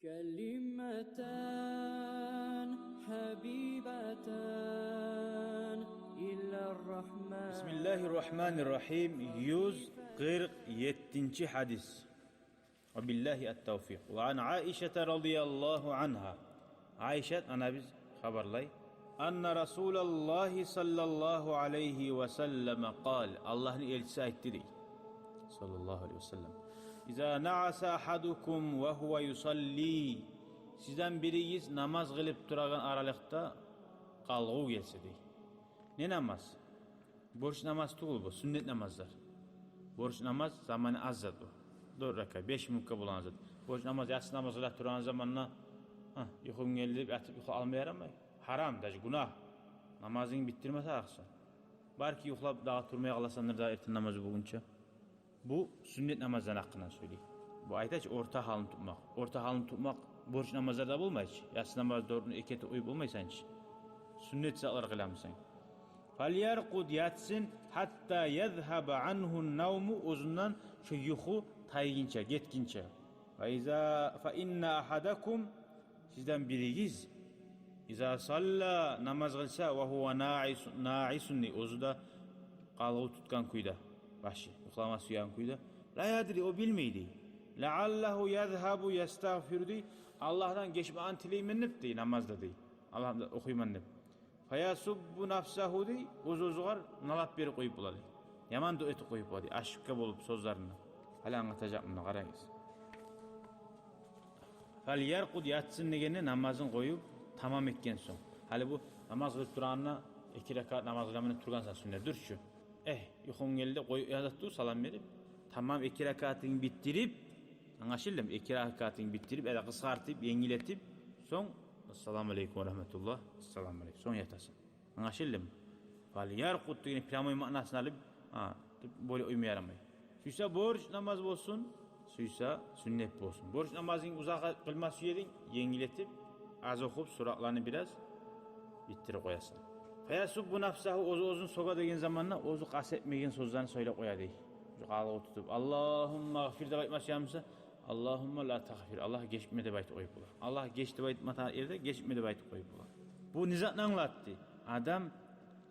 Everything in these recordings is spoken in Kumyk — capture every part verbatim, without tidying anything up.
كلمتان حبيبتان إلى الرحمن. بسم الله الرحمن الرحيم. Юз къыркъ еттинчи гьадис. وبالله التوفيق. وعن عائشة رضي الله عنها. Айшат анабыз хабарлай: أن رسول الله صلى الله عليه وسلم قال. Аллагьны элчиси айтды дей, саллаллагьу алайгьи ва саллам: إذا نعس أحدكم وهو يصلي. Сизден биригиз намаз къылып турагъан аралыкъда къалгъыв гелсе дей. Не намаз? Борч намаз тюгюл бу, сюннет намазлар. Борч намаз заманы аз зат бу. Дёрт ракаат, беш минутгъа болагъан зат. Борч намаз, яссы намаз къыла турагъан заманда, гьа, юхум гелди деп ятып юху алма ярамай. Гьарам, даже гюнагь. Намазынгны битдирме тарыкъсан. Балики юхлап дагъы турмай къаласандыр дагъы эртен намазы болгъунча. Бу сюннет намаздан гьакъындан сёйлей. Бу айта чы орта гьалын тутмакъ. Орта гьалын тутмакъ борч намазларда болмай чы. Яссы намаз дёртню эки этип къоюп болмайсан чы. Сюннет затлар къыламысан. فليرقد, ятсын, حتى يذهب عنه النوم, оьзюнден шо юху тайгъынча, гетгинче. فإذا، فإن أحدكم, сизден биригиз, إذا صلى, намаз къылса, وهو ناعس, ناعس дей, оьзю де къалгъыв тутгъан кюйде, башы юхлама сюеген кюйде, لا يدري, о билмей дей, لعله يذهب يستغفر дей, Аллагьдан гечмегин тилеймен деп дей, намазда дей, Аллагьдан охуйман деп. فيسب نفسه дей, оьз-оьзюгер налат берип къоюп бола дей. Яман дуа этип къоюп бола дей. Ошибка болуп сёзлеринде. Гьали англатажакъман, къарагъыз. فليرقد, ятсын дегенде намазын къоюп тамам этген сонг. Гьали бу намаз къылып турагъанда эки ракаат намаз къыламан деп тургъансан, сюннетдир чю. Э, юхунг гелди, къой, язат тур, салам берип. Тамам эки ракаатынгны битдирип, англашылдымы? Эки ракаатынгны битдирип, яда къысгъартып, енгил этип, сонг, ассаламу алейкум ва рагьматуллагь, ассаламу алейкум, сонг ятасан. Англашылдымы? فليرقد дегенни прямой маънасын алып, гьа, деп бойлай къойма ярамай. Сюйсе борч намаз болсун, сюйсе сюннет болсун. Борч намазынгны узакъ къылма сюе эдинг, енгил этип, аз охуп, суратланы бираз битдирип къоясан. فيسب نفسه, оьзю оьзюн сёге деген заманда оьзю къаст этмеген сёзлени сёйлеп къоя дей. Шу къалгъыв тутуп, اللهم اغفر деп айтма сюе буса, اللهم لا تغفر, Аллагь, гечме деп айтып къоюп бола. Аллагь, геч деп айтма тарыкъ ерде, гечме деп айтып къоюп бола. Бу не затны англатды? Адам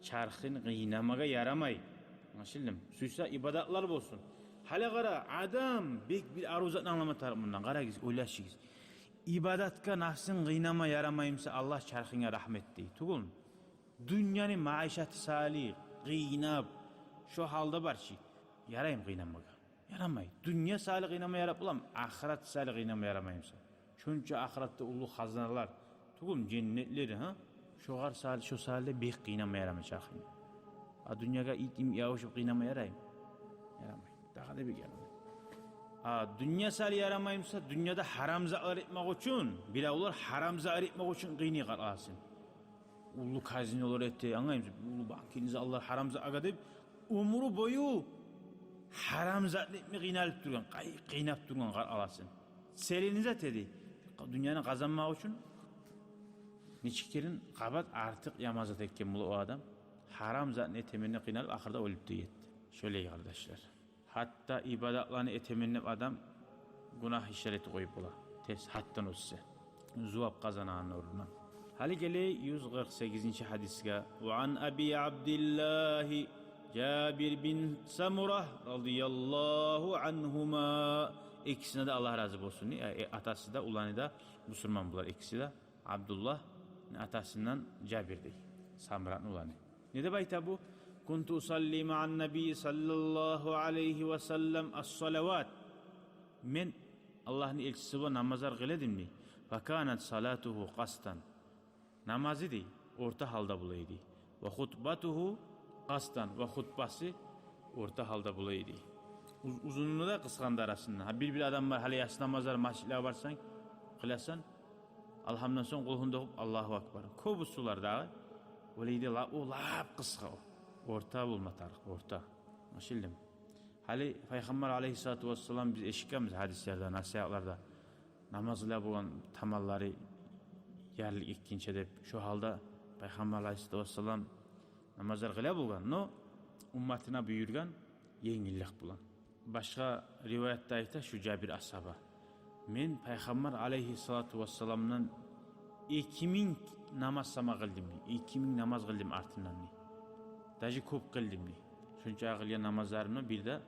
чархын къыйнамагъа ярамай. Англашылдымы? Сюйсе ибадатлар болсун. Гьали къара, адам бек бир арив затны англама тарыкъ мундан. Къарагъыз, ойлашыгъыз. Ибадатгъа нафсын къыйнама ярамай буса, Аллагь чархынга рагьмат этмей, тюгюлмю? Дюньяны маишаты саялы къыйнап, шо гьалда бар чы, яраймы къыйнамагъа? Ярамай. Дюнья саялы къыйнама ярап боламы, ахырат саялы къыйнама ярамай буса? Шонча ахыратда уллу хазналар, тюгюлмю, женнетлер, гьа? Шогъар саялы, шо саялы бек къыйнама ярамай чархынга. А дюньягъа итим ябушуп къыйнама яраймы? Ярамай. Дагъы да бек ярамай. А дюнья саялы ярамай буса, дюньяда гьарам затлар этмек учун, биревлер гьарам затлар этмек учун къыйнай къараласын. Уллу казинолар эте, англаймысыз, уллу банкирни заллар гьарам затгъа деп, оьмюр бою гьарам затны этме къыйналып тургъан, къай-, къыйнап тургъан къараласын. Целини зат эди. Дюньяны къазанмакъ учун нече керен къабат артыкъ яман зат этген бола о адам. Гьарам затны этемен деп къыйналып, ахырда оьлюп де гетди. Шолай, къардашлар. Гьатта ибадатланы этемен деп адам гюнагь ишлер этип къоюп бола. Терс гьатдан оьтсе. Зувап къазанагъан орнуна. Гьали гелейик юз къыркъ сегизинчи гьадисге. وعن أبي عبد الله جابر بن سمرة رضي الله عنهما. Экисине де Аллагь рази болсун. Э, э, атасы да, уланы да бусурман булар экиси де. Абдуллагь, атасындан Жабир дей, Самратны уланы. Не деп айта бу? كنت أصلي مع النبي صلى الله عليه وسلم الصلوات. Мен Аллагьны элчиси булан намазлар къыла эдим дей. فكانت صلاته قسطا. Намазы дей, орта гьалда бола эди. وخطبته قسطا, ва хутбасы орта гьалда бола эди. Уз-, узунну да, къысгъаны да арасында. Гьа, бир-бир адам бар, гьали яссы намазлар, межитлеге барсанг, къыласан, Алгьамдан сонг къулгьуну да охуп, Аллагьу акбар. Кёбюсюлер дагъы олай дей, ла-, о лап къысгъа о. Орта болма тарыкъ, орта. Англашылдымы? Гьали Пайхаммар алайгьиссалату вассалам, биз эшитгенбиз гьадислерде, насигьатларда, намаз къыла болгъан таманлары ярылып гетгинче деп. Шо гьалда Пайхаммар алайгьиссалату вассалам намазлар къыла болгъан, но умматына буюргъан енгиллик булан. Башгъа риваятда айта шу Жабир асгьаба: Мен Пайхаммар алайгьиссалату вассаламдан эки минг намаз сама къылдым дей. Эки минг намаз къылдым артындан дей. Даже кёп къылдым дей. Шонча къылгъан намазларымны бир де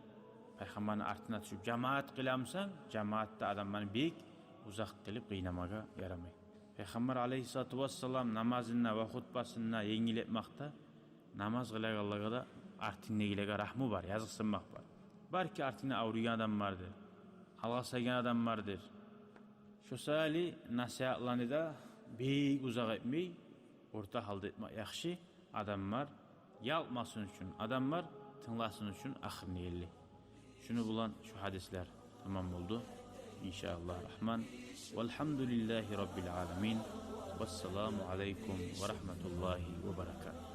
Пайхаммарны артына тюшюп, жамаат къыламысан, жамаатда адамланы бек узакъ къылып къыйнамагъа ярамай. Пайхаммар алайгьиссалату вассалам намазында ва хутбасында енгил этмакъда, намаз къылагъанлагъа да, артындагъылагъа рагьму бар, языкъсынмакъ бар. Балики, артында авруйгъан адам бардыр, алгъасайгъан адам бардыр. Шо саялы насигьатланы да бек узакъ этмей, орта гьалда этмек яхшы. Адамлар ялкъмасын учун, адамлар тынгласын учун ахырына ерли. Шуну булан шу гьадислер тамам болду. Иншааллагь рагьман. Валгьамдулиллагьи раббил аламин. Вассаламу алайкум ва рагьматуллагьи ва баракатугь.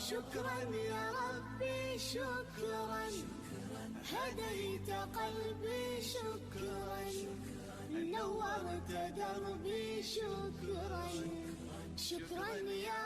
شكرا يا ربي، شكرا. هديت قلبي، شكرا. نورت دربي، شكرا. شكرا يا